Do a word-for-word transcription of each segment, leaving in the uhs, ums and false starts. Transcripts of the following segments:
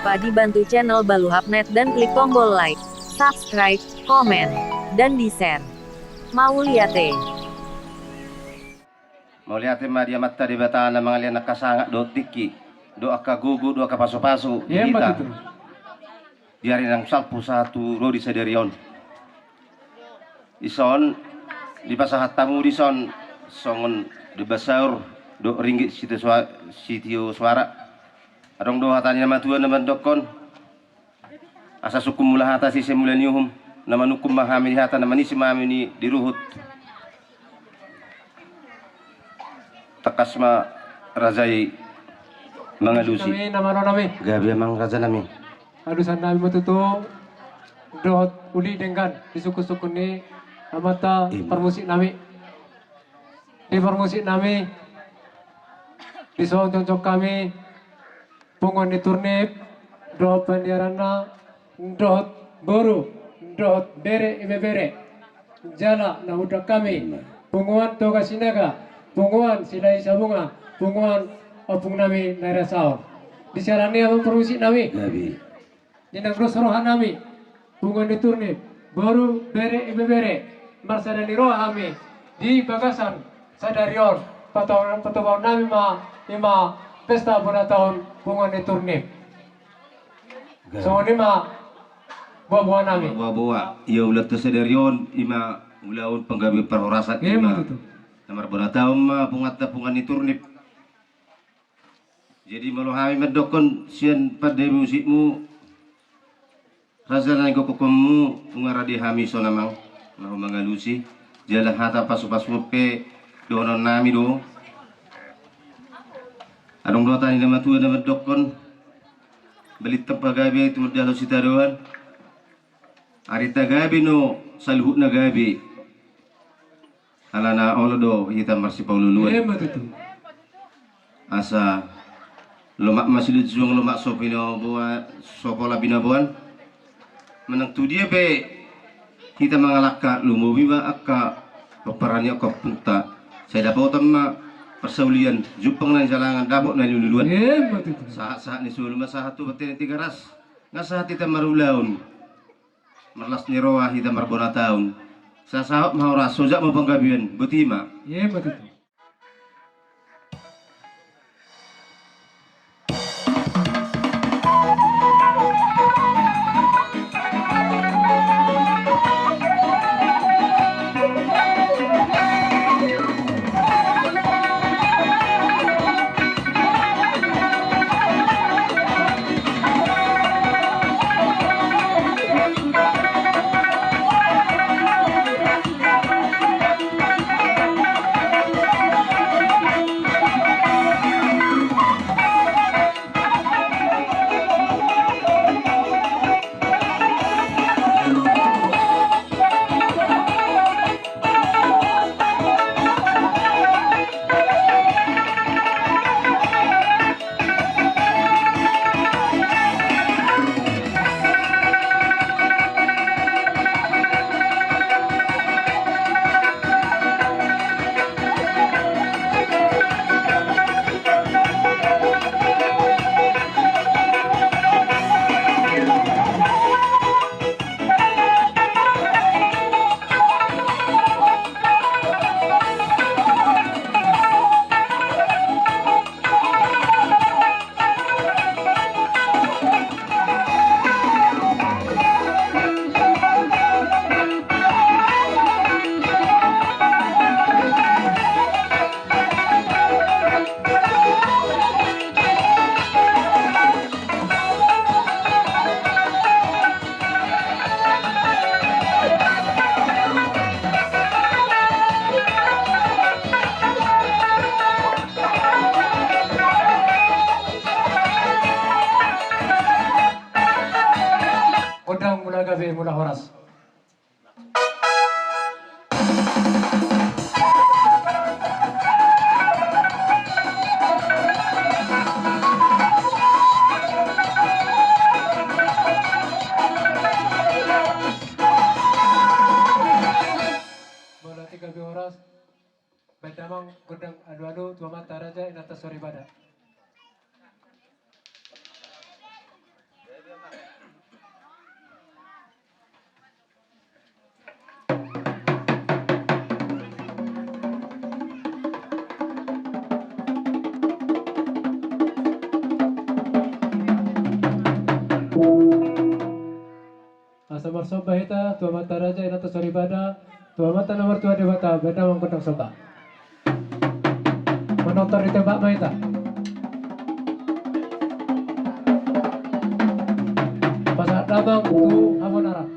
lupa dibantu channel Baluhapnet dan klik tombol like, subscribe, komen, dan di-share. Mauliate. Mauliate ma di Amanta Debata na mangalean angka sangap dohot tingki, dohot angka gogo, dohot angka pasupasu di hita. Di ari naung salpu sahat tu ro di sadari on. Dison, dipasahat hamu dison songon domba sahur dohot ringgit sitio sua-, sitio suara. Adong do hata ni na matua na mandokkon: Asa sungkun mula hata, sise mula ni uhum, na manungkun ma hami di hata, na manisi ma hami ni di ruhut. Tangkas ma raja i mangalusi. Nami, na malo nami. Gabe amang raja nami. Alusan nami ma tutu dohot uli denggan di sungkun-sungkun ni amanta parmusik nami. Di parmusik nami, dison jongjong hami, punguan ni Turnip, dohot pandiaranna, dohot boru, dohot bere, ibebere. Jala na hundang hami, punguan Toga Sinaga, punguan Silahi Sabungan, punguan ompung nami Naira Saon. Di siala ni i amang parmusik nami. Gabe. Di na dos roha nami, punguan ni Turnip, boru, bere, ibebere, marsada ni roha hami di bagasan sadari on, patupaon, patupaon nami ma, i ma pesta bona taon punguan ni Turnip. Songon i ma boa-boa nami. Boa-boa. Ia ulaonta sadari on, i ma ulaon panggabean parhorasan, i ma tutu. Na marbona taon ma punguanta punguan ni Turnip. Jadi molo hami mandokkon sian pande musikmu, raja na nigokhonmu, nunga rade hami dison amang, laho mangalusi, jala hata pasu-pasu pe dohonon nami do. Adong do hata ni na matua na mandokkon: Balintang pagabe tu dalo sitadoan. Ari tagabe no saluhutna gabe. Alana olo do hita marsipaolo-oloan. Ima tutu. Asa lomak ma silinjuang, lomak so pinaboa, so pola binaboan. Manang tu dia pe hita mangalangka, lumobi ma angka pomparan ni angka ompunta. Sai dapotan ma parsaulian, jumpang na nijalangan, dapot na niluluan. Ima tutu. Sahat-sahat ni solu ma sahat tu bontean ni Tigaras. Nga sahat hita marulaon. Marlas ni roha hita marbona taon. Sahat-sahat ma horas, so jat ma panggabean, boti ma. Ima tutu. Gondang mula gabe mula horas. Mauliate gabe horas. Baen damang gondang alu-alu tu amanta raja, inanta soripada. Asa marsomba hita tu Amanta Raja, Inanta Soripada, tu Amanta na martua Debata, bahen damang gondang somba. Manortor di tembak ma hita. Pasahat damang tu habonaran.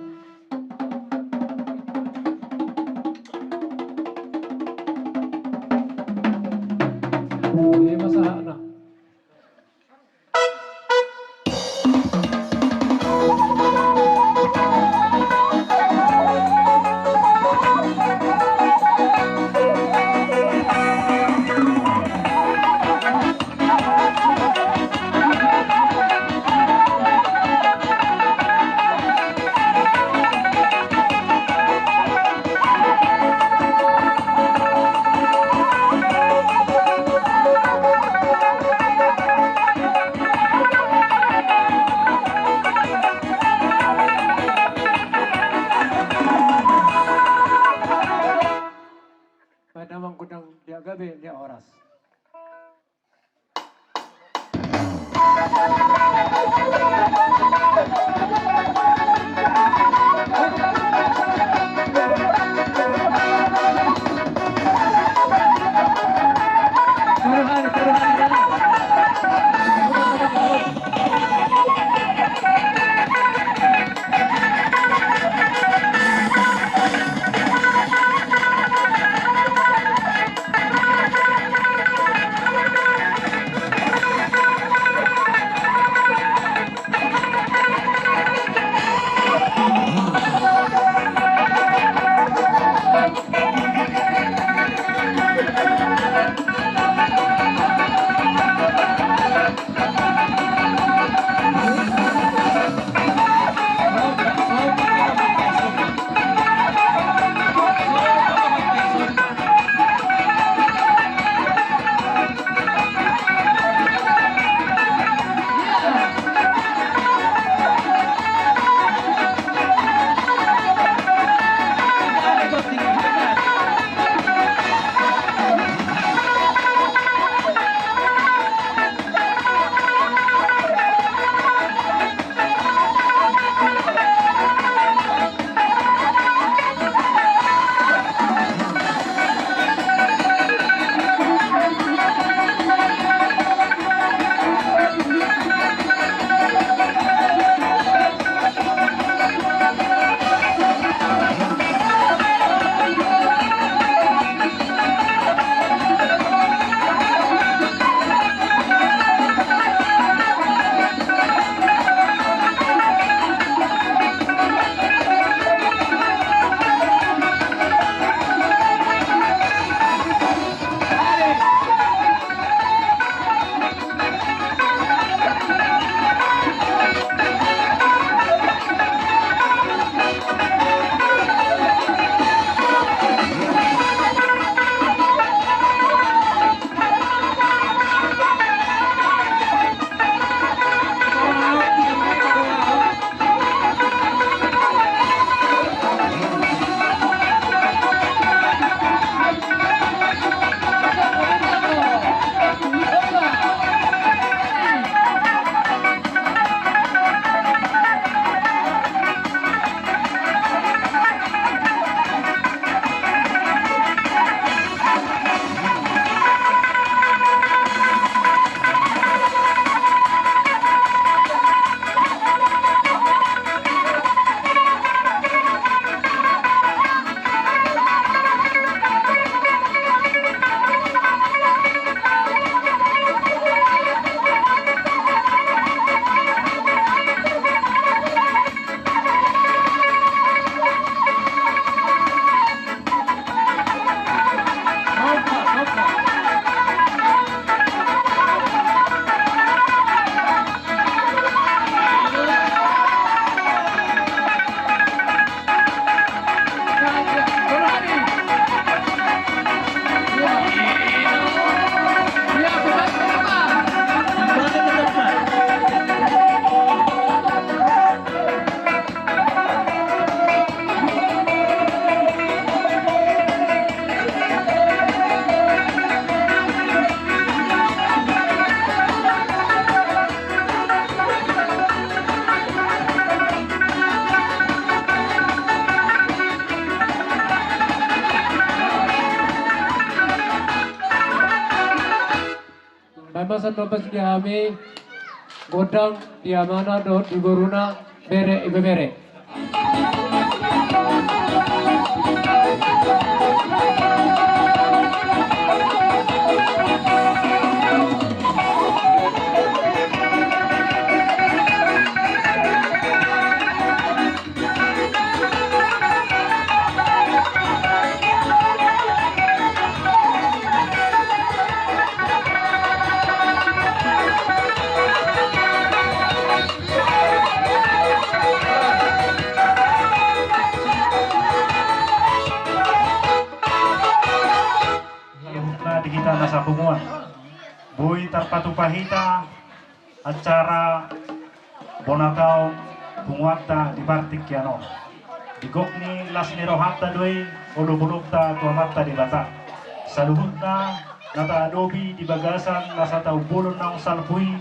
Ima sahatna. Songon na pos di hami gondang di amana dohot di boruna, bere ibebere. Saluhutna di hita na sapunguan, boi tarpatupa hita acara bona taon punguanta di partingkian on. Di gok ni las ni rohanta do i olopolopta tu Amanta Debata. Saluhutna na taadopi di bagasan na sataon bolon naung salpu i,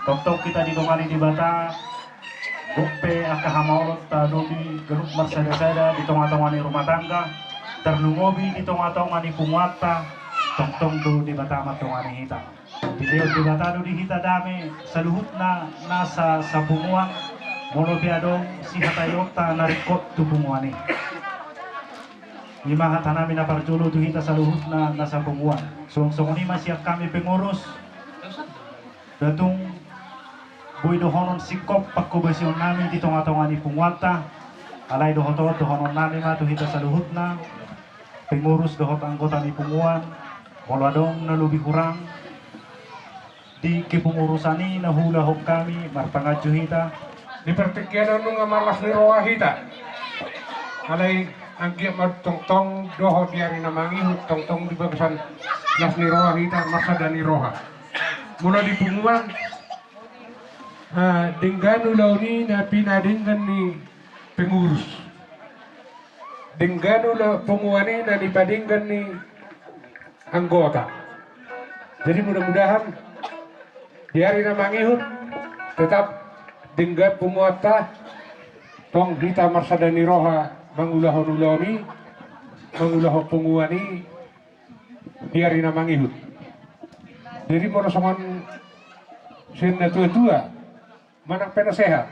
tongtong hita didongani Debata, gok pe angka hamaolon taadopi ganup marsadasada di tongatonga ni rumah tangga, tarlumobi di tongatonga ni punguanta, tongtong do Debata mandongani hita. Dilehon Debata do di hita dame saluhutna nasa sapunguan, molo pe adong sihataionta na ringkot tu punguan i. I ma hatanami na parjolo tu hita saluhutna nasa punguan. Suang songon i ma sian hami pengurus, da tung boi dohonon singkop pangkobasionnami di tongatonga ni punguanta. Alai dohot on dohononnami ma tu hita saluhutna, pengurus dohot anggota ni punguan, molo adong na lobi hurang di kepengurusan i na huulahon hami, marpanganju hita. Di partingkian on nunga marlas ni roha hita. Alai anggiat ma tongtong dohot di ari na mangihut tongtong di bagasan las ni roha hita, marsada ni roha. Molo di punguan, ah, denggan ulaon i na pinadenggan ni pengurus. Denggan ulaon punguan i na dipadenggan ni anggota. Jadi mudah-mudahan di ari na mangihut tetap denggan punguanta, tong hita marsada ni roha mangulahon ulaon i, mangulahon punguan i di ari na mangihut. Jadi molo songon sian na tua-tua manang penasehat,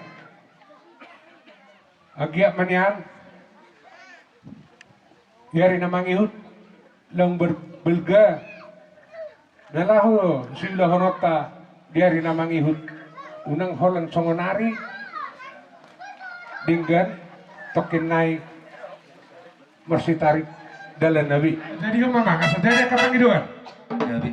anggiat ma nian di ari na mangihut laho ber-, balga na laho siulahononta di ari na mangihut. Unang holan songon ari denggan, tongkin nai marsitarik dalanna be. Jadi on ma mangan saja dia kapan gitu kan? Jadi.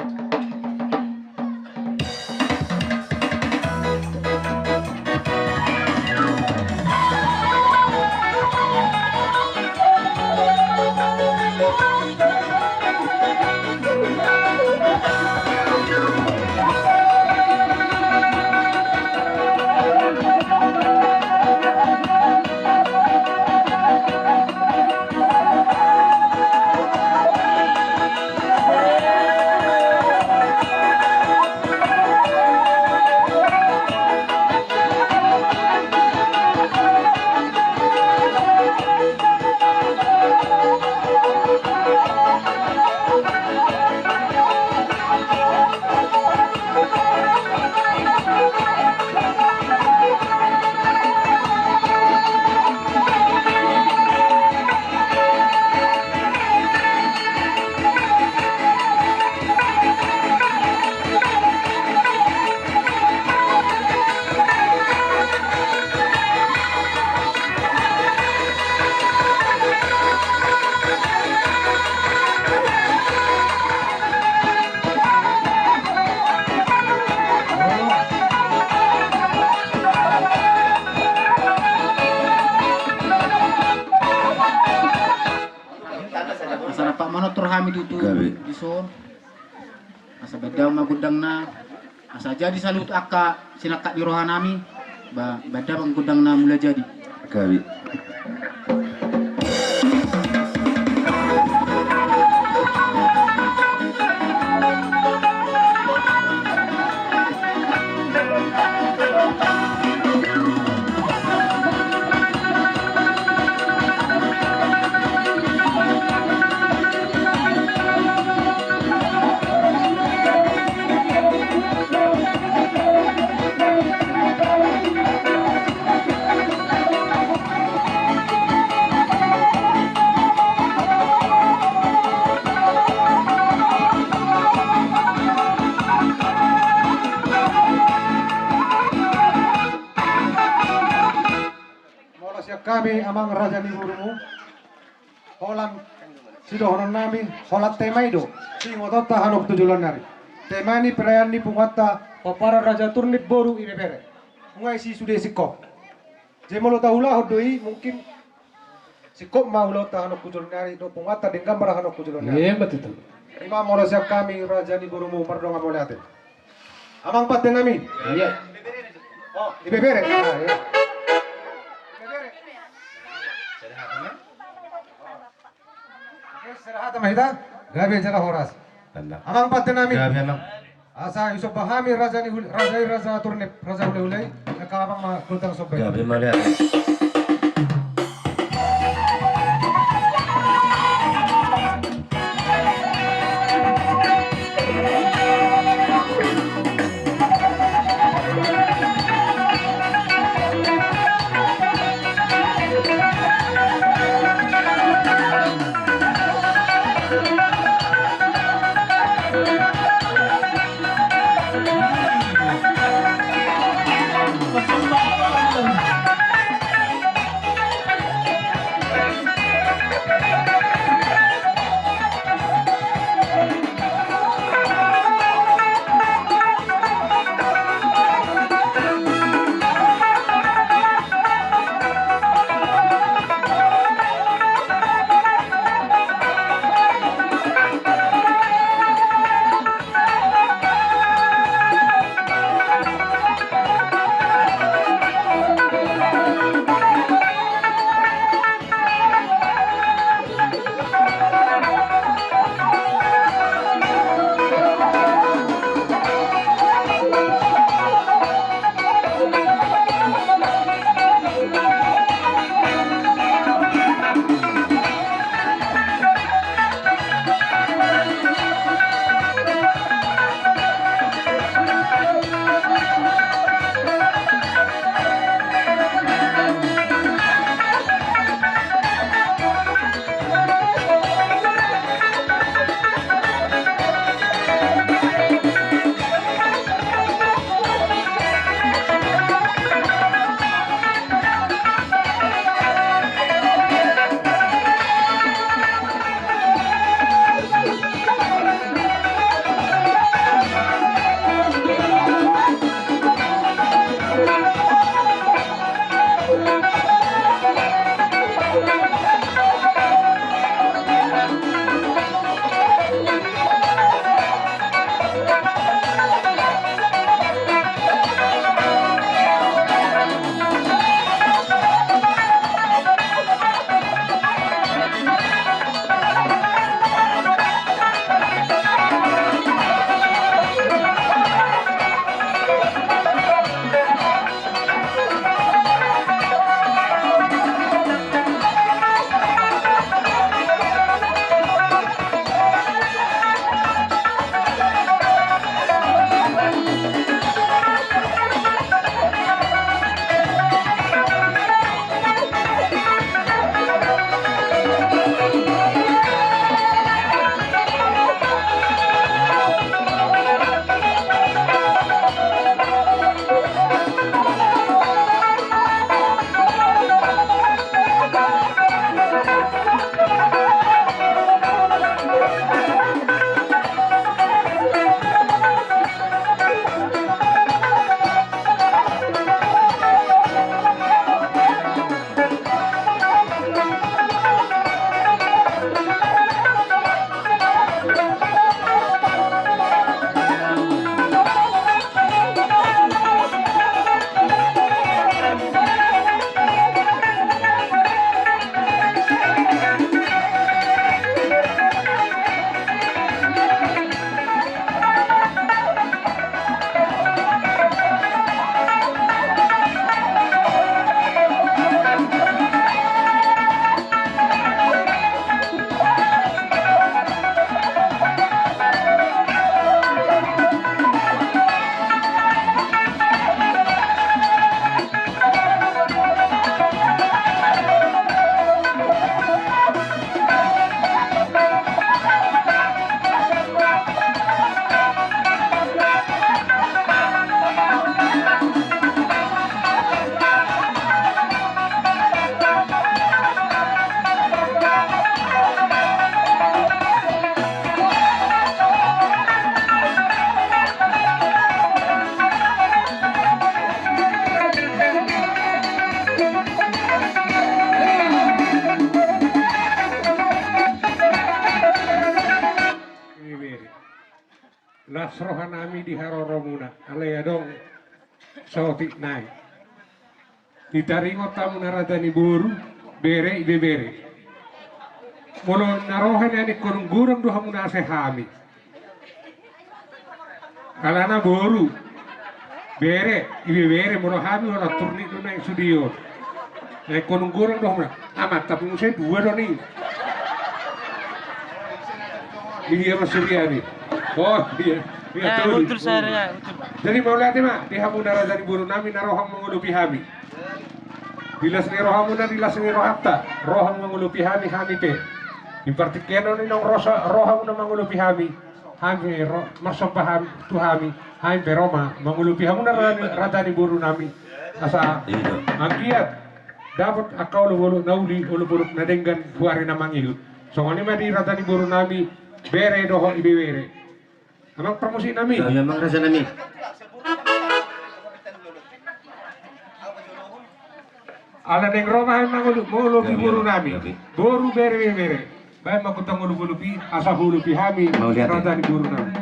Asa nampak manortor hami tutu. Gabe. Dison. Asa baen damang ma gondangna. Asa jadi saluhut angka sinangkap ni rohanami. Ba, baen damang gondangna mula jadi. Gabe. Sian hami amang raja ni borumu, holan sidohonon nami, holan tema i do singotonta hanok tu joloan ni ari. Tema ni perayaan ni punguanta pomparan Raja Turnip boru Ibebere. Nunga isi sude singkop. Jadi molo taulahon do i, mungkin singkop ma ulaonta hanok tu joloan ni ari, dohot punguanta denggan ma ra hanok tu joloan ni ari. Iya, betul. Ima molo sian hami raja ni borumu mardongan mauliate. Amang pande nami. Iya. Oh, Ibebere. Ah, iya. Ibebere. Oke, istirahat ma hita. Gabe jala horas. Amang pande nami. Gabe, amang. Asa disomba hami raja ni hul-, raja i, raja Turnip, raja hulahula i. Angka amang ma gondang somba i. Gabe ma. rohanami di haroromuna, alai adong saotik nai. Ditaringot hamuna raja ni boru, bere, ibebere. Molo na roha ni anak, ingkon godang do hamuna asa hami. Alana boru, bere, ibebere, molo hami holan turnik do naeng sude on. Ingkon godang do hamuna. Amat, tapi muse dua do ni. Iya, Mas Suryani. Oh, iya. Iya, eh, betul. Betul, saya, ya, betul. Jadi mauliate ma di hamuna raja ni borunami na roham mangolopi hami. Di las ni rohamuna, di las ni rohanta, roham mangolopi hami, hami pe. Di partingkian on inong rosa, rohamuna mangolopi hami, hami ro, marsomba hami, tu hami, hami pe ro ma mangolopi hamuna raja ni, raja ni borunami. Asa anggiat dapot angka olopolop na uli, olopolop na denggan, huari na mangihut. Songon i ma di raja ni borunami, bere dohot ibebere. Amang parmusiknami. Iya, amang rajanami. Ala naeng ro ma hami mangolo, molo di borunami. Boru, bere, bere. Baen ma gotong olopolop i, asa huolopi hami raja ni borunami.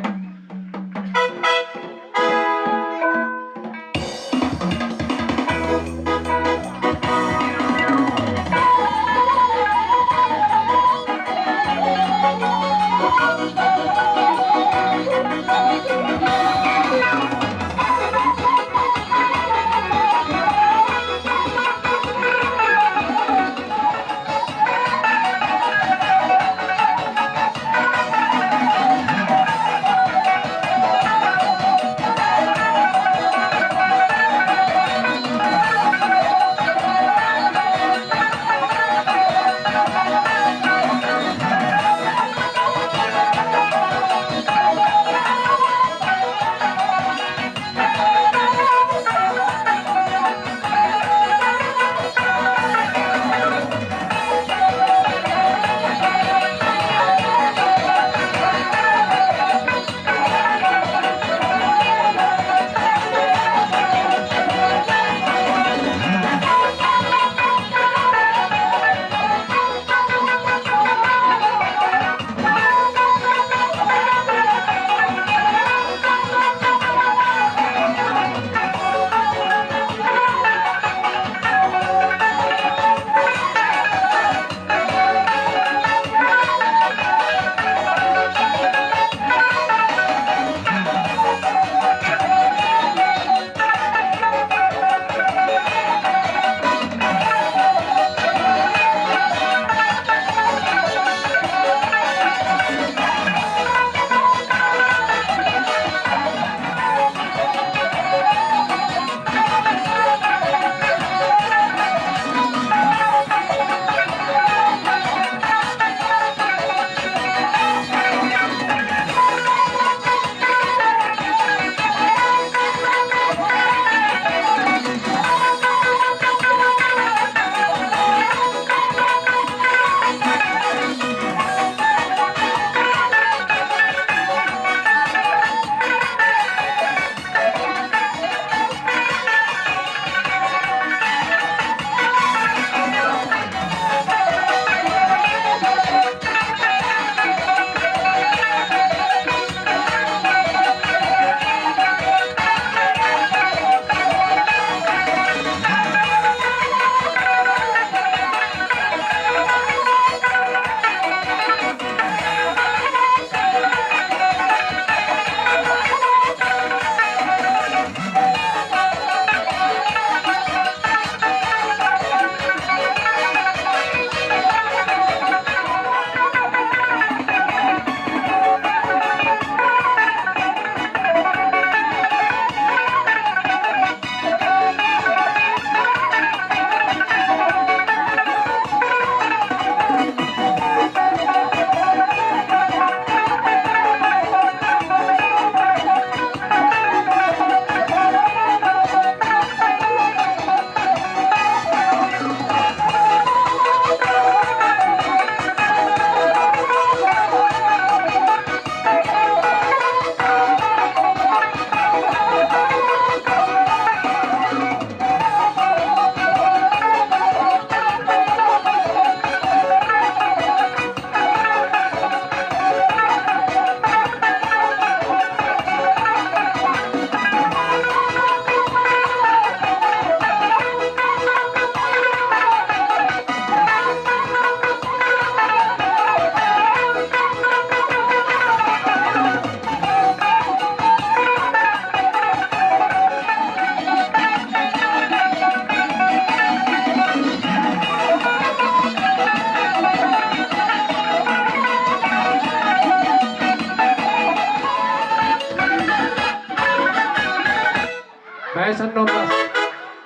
Pesan dong, Bas.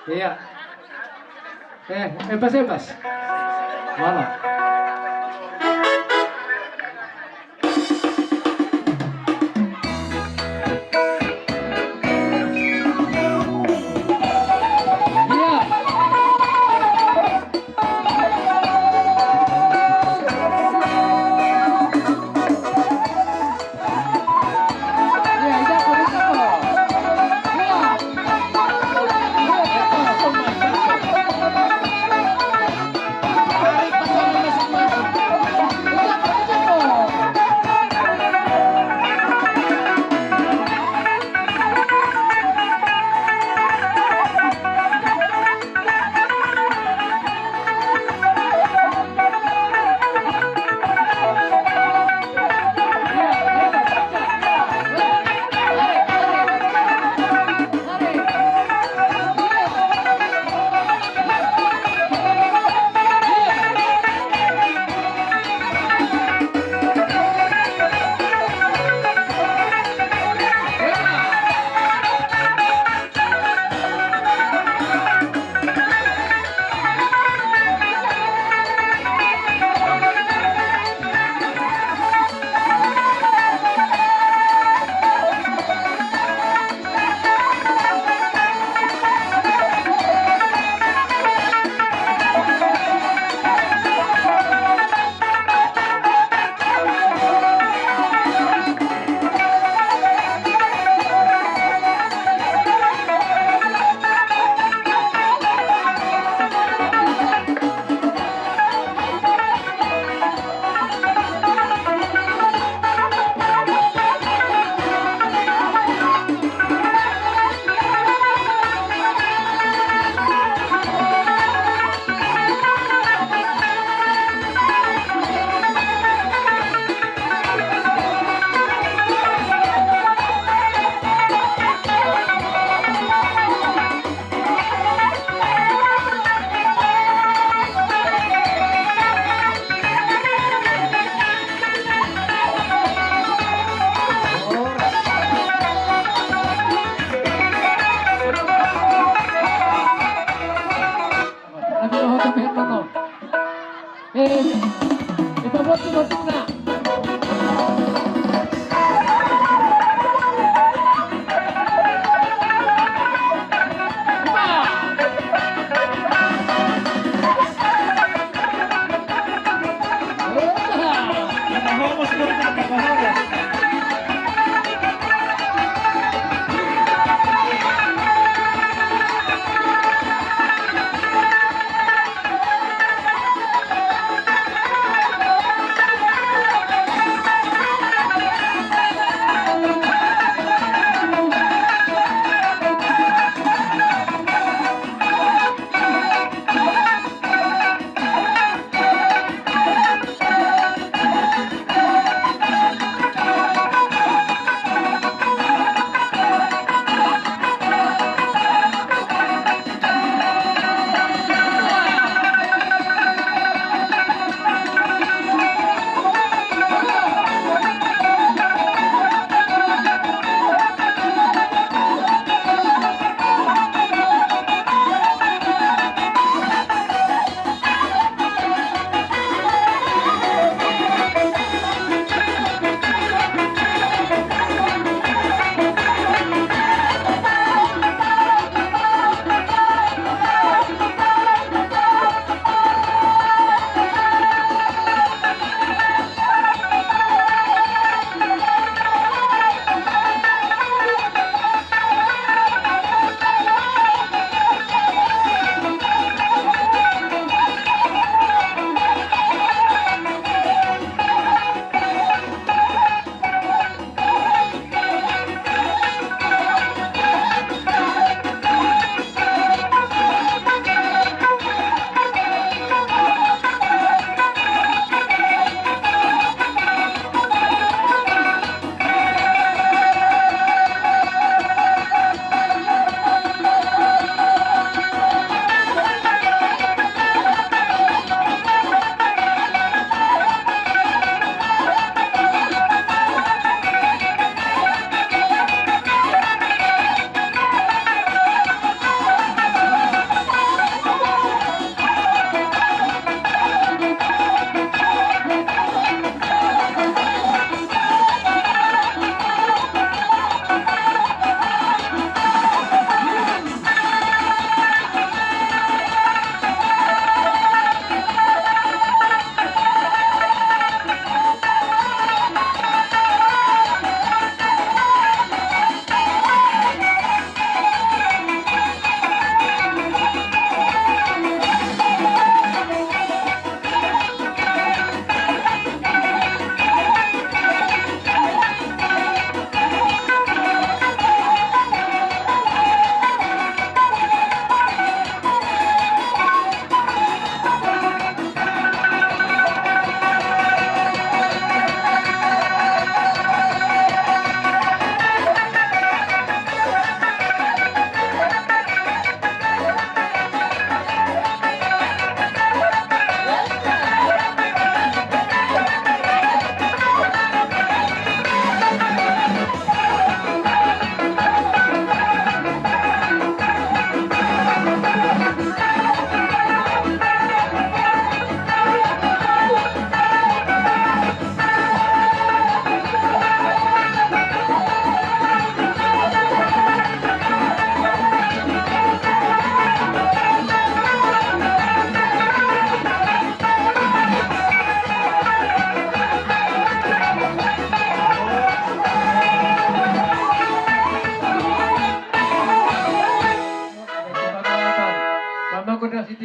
Iya. Eh, eh, Bas, eh, Bas. Mana? Iya.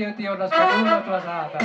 Tio-tio las tu ula tu las ata.